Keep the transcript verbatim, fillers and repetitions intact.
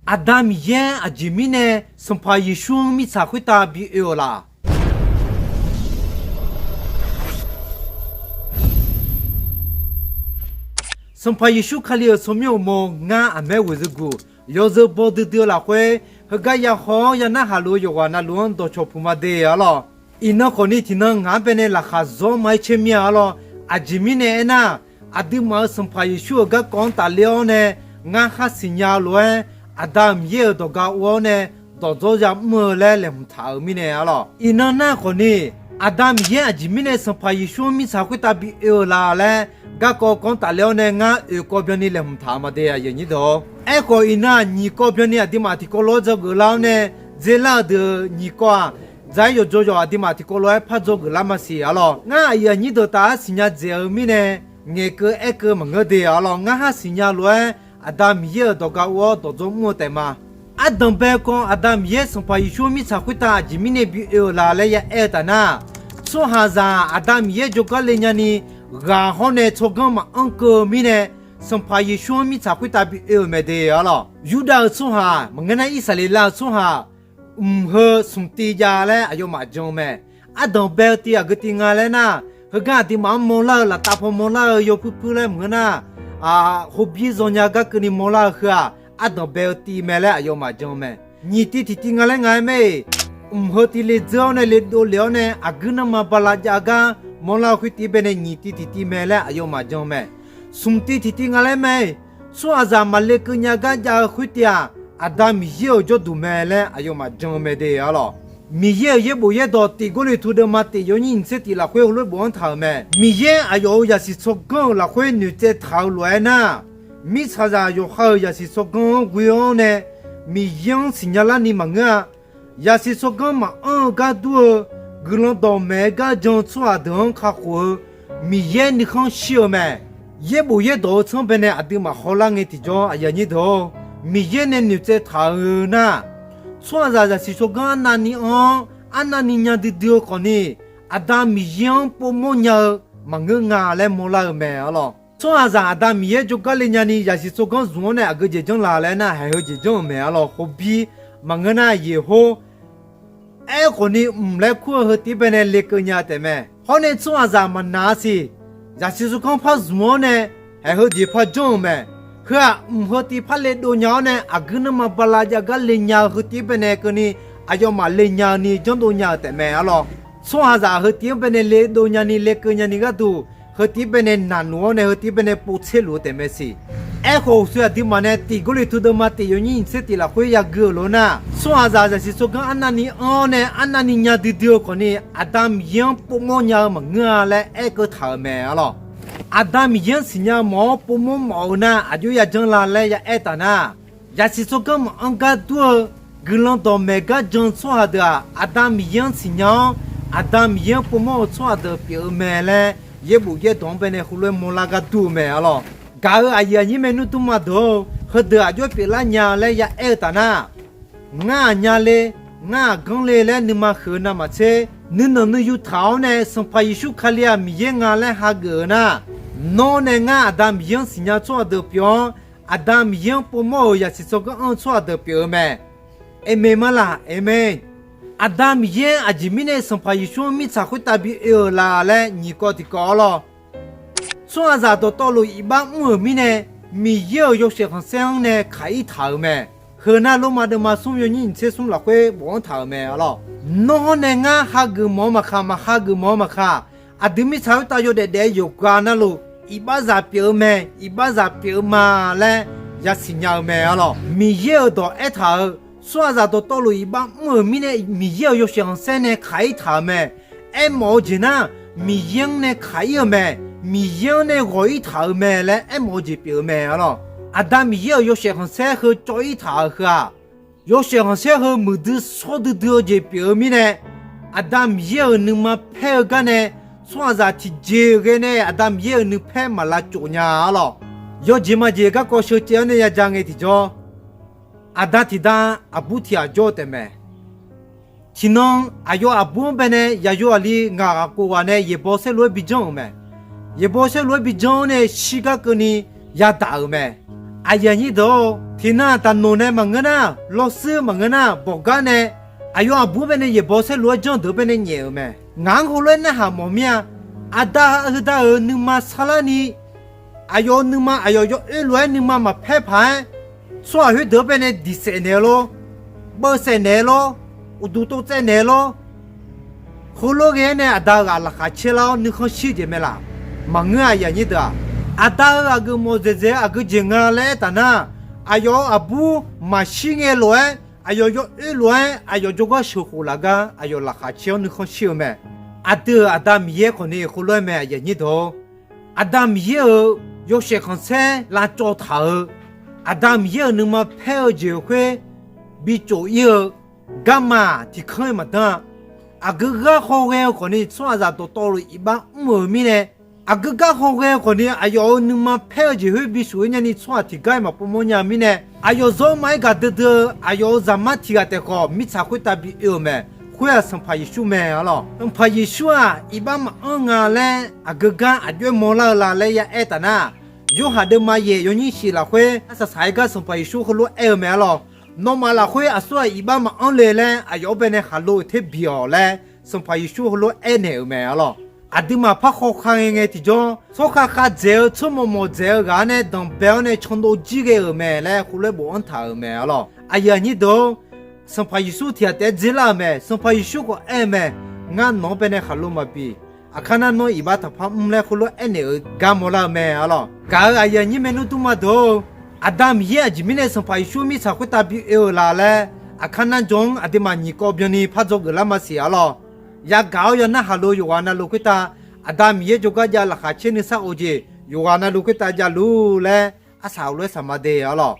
Aqda Miqyaer aqjeq mirnae Sanqpaq Yeqsur-anr mirtsaq khoertav bi oe-euq laf? Sanqpaq Yeqsur Kali-euq tsawrmyanr uqmov ngar aqmaer ghoeqzeu guq yawzeu baw duidui-eu lafkhoer, heugar yahaw-awr ya narhaq luf-eu yawqghaq navluf-anr dawqcawq puq ma de arlawr. Iqnan khawfni tiqnan ngaq-anr baenae laqkhaq zawr ma-aer caer mir-a arlawr. Aqjeq mirnae aernar, aqduimaf-euq Sanqpaq Yeqsur-euq garkawv-anr tafler-awr nae ngar khar siqnya-eu lof-aer, Aqda Miqyaer-euq dawqga ov-awr nae dawqdzawr ya mr-eu laer laeqhmq taq-euq mirnae arlawr. Iqnan nar khawfni, Aqda Miqyaer aqjeq mirnae Sanqpaq Yeqsur-anr mirtsaq khoertav bi oe-euq laf laer garkawv kawv-anr tafler-awr nae ngar oeq kawv byanni laeqhmq taq-euq ma de, aqyuif aqnyir deuq-awr. Aerkhawf iqnan-aq, nyiq kawv byanni aqduimaf tiqkawv lof-aer dzawgeuf lar-awr nae, dzer lar-eu deuq nyiq kawv-aq, dzaq-aer yawqjawr yawq aqduimaf tiqkawv lof-aer par dzawgeuf lar maqsiq arlawr. Ngar aqyuif aqnyir deuq taf-aer siqnya dzaeq-eu mirnae, ngaeqkeuv aerkeuv maqngeur de arlawr. Ngar khar siqnya lof-aer Aqda Miqyaer-euq dawqga ov-awr dawqdzawr mr-eu taef ma. Ardanq bae-eu kawv Aqda Miqyaer Sanqpaq Yeqsur-anr mirtsaq khoertav aqjeq mirnae bi oe-euq laf laer ya aer-eu taf nar, tsawrhaqzaq-aq Aqda Miqyaer jawrgar le nyani ghaq hawr nae tsawrganr maqanr keuv-eu mirnae, Sanqpaq Yeqsur-anr mirtsaq khoertav bi oe-euq mae de arlawr. Yurdav-euq tsawrhaq maqngeur nar, Irsaqleqlav-euq tsawrhaq mq heu smq tiv jav laer aqyawfmaf jan-eu mae. Ardanq bae-eu tiv aqgeu tiv nga laer nar, heugar aqduimaf-anr mawrlar-eu laftav paw mawrlar-eu yawpuir puir laer maqngeur nar, hobir zawnya gar keuvni mawrlar-eu heu-aq, ardanq bae-eu tiv mae laer aqyawfmaf jan-eu mae. Nyiq tiv tiqtiv nga laer nga-aer mae-iq, mq heu tiv le dzeur-awr nae le dovlef-awr nae aqguir nanrma bala jav gar mawrlar-eu khoertiv baenae nyiq tiv tiqtiv mae laer aqyawfmaf jan-eu mae. Smq tiv tiqtiv nga laer mae-iq, tsawrhaqzaq maqle keuv nya gar jav-eu khoertiv-aq, Aqda Miqyaer-euq jawrduq mae laer aqyawfmaf jan-eu mae de arlawr. Miqyaer-euq yaerbof yaerdawq Tiq Gawrliqtu deuvma tiq yawnyir nyiq tser tiq lafkhoer heulof bofanr taq-euq mae. Miqyaer aqyawf-euq zaqsiq tsawrganr-euq lafkhoer noeqtsaev taq-eu lof-aer nar, mirtsaqzaq yawqha-euq zaqsiq tsawrganr-anr ghoe-awr nae Miqyaer-anr siqnya larni maqngeur-a. Zaqsiq tsawrganr maqanr-eu gar dur-eu, guiqlanq dawqmaeq-aer gar jan-eu tsawrhaq deuq-anr kakhof-eu Miqyaer nuikhanr shir-eu mae. Yaerbof yaerdawq-eu tsanr baenae aqduimaf hawlar ngae tiqjawr, aqyuif aqnyir deuq-or, Miqyaer nae noeqtsaev taq-eu nar, tsawrhaqzaq zaqsiq tsawrganr arnavni anr-awr arnavni nya duidui-eu khawfni, Aqda Miqyaer-anr povmawr nya-eu maqngeur nga laer mawrlar-eu mae arlawr. Tsawrhaqzaq Aqda Miqyaer jawrgar le nyani zaqsiq tsawrganr zmq-awr nae aqgeu jeq janr la laer nar, haiq heu jeq janr-euq mae arlawr. Hobir maqngeur nar, yeqhor aerkhawfni mq laer kur-eu heu tiv-aer baenae lekeuv nya-eu taef mae. Hawr nae tsawrhaqzaq maqnaq-a siq, zaqsiq tsawrganr par zmq-awr nae haiq heu jeq par janr-euq mae. Heu-aq, mq heu tiv par le dov nya-awr nae aqguir nanrma bala jav gar le nya-eu heu tiv-aer baenae keuvni aqyawfmaf le nya-eu ni janrdov nya-euq taef mae arlawr. Tsawrhaqzaq heu tiv-aer baenae le dov nyani lekeuv nyani gharduq, heu tiv-aer baenae naqluf-awr nae heu tiv-aer baenae povtser luf-eu taef mae siq. Aerkhawf uqshoe aqduimaf nae Tiq Gawrliqtu deuvma tiq yawnyir nyiq tser tiq lafkhoer yagui-euq lof nar, tsawrhaqzaq zaqsiq tsawrganr arnavni anr-awr nae arnavni nya duidui-eu khawfni, Aqda Miqyaer-anr povmawr nya-eu maqngeur-a laer aerkeuv taq-euq mae arlawr. Aqda Miqyaer-anr siqnya mawf-awr povmawr mawf-eu nar aqjox yajanr la laer ya aer taf nar, zaqsiq tsawrganr maqanr gar dur-eu guiqlanq dawqmaeq gar jan-eu tsawrhaq deuq-aq, Aqda Miqyaer-anr siqnya-awr, Aqda Miqyaer-anr povmawr-eu tsawrhaq deuq pyeuf-eu mae laer, yaerbof yaerdawq-anr baenae heulof-aer mawrlar gar dur-eu mae arlawr. Gaq-euq aqyuif aqnyir maernmr dmrma deuq-or, heudeuq aqjox pyeuflar nya laer ya aer-eu taf nar, ngar aqnya le, ngar aqganr le laer nuima huiq-eu navmaqtser, nuinanq nuiyu taq-awr nae Sanqpaq Yeqsur Kali-aq Miqyaer nga laer hageuf-eu nar, nawr nae ngar Aqda Miqyaer-anr siqnya tsawrhaq deuq pyeuf-awr, Aqda Miqyaer-anr povmawr-euq zaqsiq tsawrganr anr-eu tsawrhaq deuq pyeuf-eu mae. Aqmeq ma laq? Aqmeq. Aqda Miqyaer aqjeq mirnae Sanqpaq Yeqsur-anr mirtsaq khoertav bi oe-euq laf laer nyiq kawv tiqkawv arlawr. Tsawrhaqzaq dawqtawvluf iqbax mr-euq mirnae, Miqyaer-euq yawshaef khanqsaer-anr nae kaq-ir taq-euq mae. Heu nar Lormav deuvma smr yawnyir nyiq tser smr lafkhoer bofanr taq-euq mae arlawr. Nawr hawr nae ngar hageuf mawf-eu maqkaq, maq hageuf mawf-eu maqkaq, aqdui mirtsaq khoertav yawdaef daef-aer yawqghaq navluf, iqbaxzaq pyeuf-eu mae, iqbaxzaq pyeuf-eu ma laer yasiq nya-eu mae arlawr. Miqyaer-euq dawq aertaq-euq, tsawrhaqzaq dawqtawvluf iqbax mr-euq mirnae Miqyaer-euq yawshaef khanqsaer nae kaq-ir taq-euq mae. Aermawf-eu jeq nar, Miqyaer-anr nae kaq-ir-euq mae, Miqyaer-anr nae ghawq-ir taq-euq mae laer aermawf-eu jeq pyeuf-eu mae arlawr. Aqda Miqyaer-euq yawshaef khanqsaer heu cawv-ir taq-euq heu-aq, yawshaef khanqsaer heu muiqdui shawr duidui-eu jeq pyeuf-eu mirnae, Aqda Miqyaer-euq nuima paer-eu gar nae, tsawrhaqzaq tiqjeq ghae nae Aqda Miqyaer-euq nuipaer maq lavcof nya arlawr. Yawjeq majeq garkawv sheucaev-awr nae yaja ngae tiqjawr, aqda tiqda aqbur tiq ghaq jawr-eu taef mae. Tiqnan aqyawf aqbur-anr bae nae yaqyo aqli ngaq ghaq kof ghaq nae yaeqbawq saerlu-aer bijanr-euq mae. Yaeqbawq saerlu-aer bijanr-awr nae shirgar keuvni yadaq-euq mae. Aqyuif aqnyir deuq-or, tiqnan taqnoeq nae maqngeur nar, lawrsuir maqngeur nar, bawqgar nae aqyawf aqbur baenae yaeqbawq saerlu-aer janrdeuq baenae nyaef-euq mae. Ngaq-anr heulof-aer narhaq mawf mir-a. Aqda heudar-euq nuima sarlarni, aqyawf-euq nuima aqyawf yawoer lof-aer nuima maqpaer paq-aer, tsawrhaq khoerdeuq-anr baenae diqsaef naeq-eu lor, beuvsaef naeq-eu lor, uqduq tov tsaev naeq-eu lor. Heulof ghae-aer nae aqda-euq ghaq laqkhaq caer lar-awr nuikhanr shir-eu jeq mae laq? Maqngeur-a, aqyuif aqnyir deuq-aq. Aqda-euq aqgeuf mawf dzaeqdzaeq-eu aqgeu jeq nga laer aertaq nar, aqyawf-euq aqbur maqshir ngae lof-aer, aqyawf yawoer lof-aer aqyawf jawrgar sheuqkhof laf gar aqyawf laqkhaq caer-awr nuikhanr shir-eu mae. Aqdui-euq Aqda Miqyaer khawfni heulof-aer mae, aqyuif aqnyir deuq-or. Aqda Miqyaer-euq yawshaef khanqsaer lavcawv taq-eu, Aqda Miqyaer-euq nuima paer-eu jeq-euq khoer bi tsof-ir-eu garma tiqkanr-aer maqdanr-a. Aqgeu gar hawghae-eu khawfni tsawrhaqzaq dawqtawvluf iqbax mr-euq mirnae, aqgeu gar hawghae-eu khawfni aqyawf-euq nuima paer-eu jeq khoer bi shuq-ir nyani tsawrhaq tiqgar-aer maqpov mawrnya-eu mirnae, aqyawf zawr ma-aer gaqdui dui-eu aqyawf-euq zaqmar tiq ghaq taef khawf mirtsaq khoertav bi oe-euq mae. Khoer-aq Sanqpaq Yeqsur mae arlawr. Sanqpaq Yeqsur-aq iqbax maqanr nga laer aqgeu gar aqjox-aer mawrlar-eu la laer ya aertaq nar, Yorhaq deuvma yaeq yawnyir shif lafkhoer arsaq saq-aer gar Sanqpaq Yeqsur heulof-aer aer-eu mae arlawr. Nawmaf lafkhoer aqsur-aq iqbax maqanr le laer aqyawf-anr baenae khaqlo-euq ter biq-awq laer Sanqpaq Yeqsur heulof-aer aernaeq-euq mae arlawr. Aqduimaf par khawkhav ngae ngae tiqjawr, tsawrkhav khav dzaeq-eu tsawrmawq mawq dzaeq-eu ghaq-anr nae danqbae-awr nae candov jir ghae-euq mae laer heulof-aer bofanr taq-euq mae arlawr. Aqyuif aqnyir deuq-or, Sanqpaq Yeqsur tiq ghaq taef-aer dzer lar-euq mae. Sanqpaq Yeqsur khawf aer-eu mae, Ngar nawq-anr baenae khaqlo maqbif. Aqkar nar nawr iqbax taqpar mr laer heulof-aer aernaeq-euq gar mawrlar-eu mae arlawr. Gaq-euq aqyuif aqnyir maernmr durma deuq-or, Aqda Miqyaer aqjeq mirnae Sanqpaq Yeqsur mirtsaq khoertav bi oe-euq la laer, Aqkar nar jawr-anr aqduimaf nyiq kawv byanni par dzawgeuf lar maqsiq arlawr. Yagaq-awr yanar haq lo yawqghaq navluf khoertav, Aqda Miqyaer jawrgar jav laqkhaq caer nuisar of jeq yawqghaq navluf khoertav javluf laer arsaq heulof-aer saqma de arlawr.